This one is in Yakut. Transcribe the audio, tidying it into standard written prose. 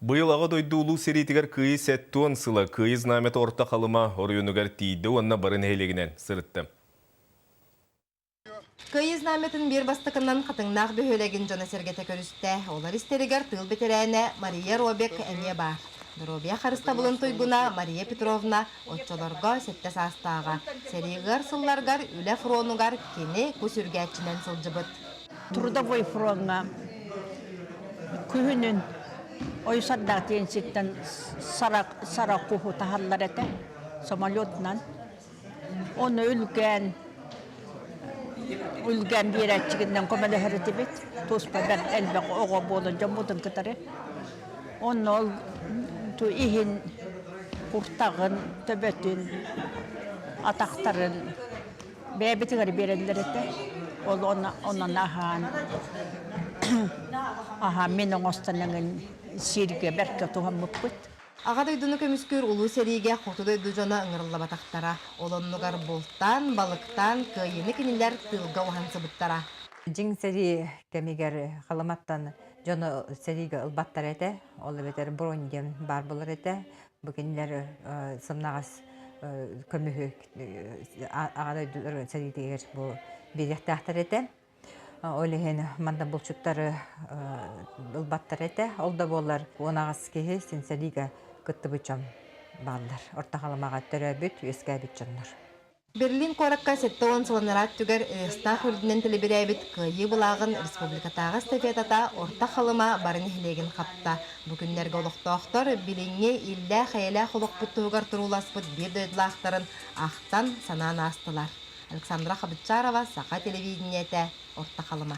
Быйыл Аҕа дойду Улуу сэриитигэр Кыайыы 70 сыла Кыайыы знамята Орто Халыма оройуонугар тиийдэ уонна бары нэһилиэгинэн сырытта. Кыайыы знамятын биир бастакынан Хатыҥнаах бөһүөлэгин дьоно-сэргэтэ көрүстэ. Олор истэригэр тыыл бэтэрээнэ Мария Робек эмиэ баар. Доруобуйа харыстабылын туйгуна Мария Петровна оччолорго сэттэ саастааҕа. Сэрии ыар сылларыгар үлэ фронугар кини кус үргээччинэн сылдьыбыт. Трудовой фроҥҥа күһүнүн Ойсардаах диэн сиртэн сара куһу таһаллар этэ самолетунан. Ону үлгээн үлгээн биэрээччигинэн көмөлөһөр этибит. Туспа бэрт элбэх оҕо буолан дьоммутун кытары. Онно ол иһин куртаҕын, төбөтүн, атахтарын бэйэбитигэр биэрэллэр этэ. Ол онон аһаан аһаан мин оҥостон эҥин сииргэ бэркэ туһаммыппыт. Аҕа дойдуну көмүскүүр Улуу сэриигэ хоту дойду дьоно ыҥырыллыбатахтара. Ол оннугар бултаан, балыктаан кыайыыны кинилэр тыылга уһансыбыттара. Дьиҥ сэрии кэмигэр Халыматтан дьону сэриигэ ылбаттар этэ. Ол эбэтэр бронь диэн баар буолар этэ. Бу кинилэр сымнаҕас көмүһү аҕа дойду сэриитигэр бу биэриэхтээхтэр этэ. Ол иһин манна булчуттары ылбаттар этэ. Ол да буоллар 18 киһи син сэриигэ кыттыбыт дьон бааллар. Орто Халымаҕа төрөөбүт, үөскээбит дьоннор. Берлин куоракка 70 сыл анараа өттүгэр Ыйыстаах үрдүнэн тэлибирээбит Кыайыы былааҕын республикатааҕы эстафетата Орто Халыма бары нэһилиэгин хапта. Бу күннэргэ олохтоохтор билиҥҥи иллээх-эйэлээх олохпут туһугар турууласпыт биир дойдулаахтарын ахтан, санаан аастылар. Александра Хабытчарова, Саха телевидениетэ, Орто Халыма.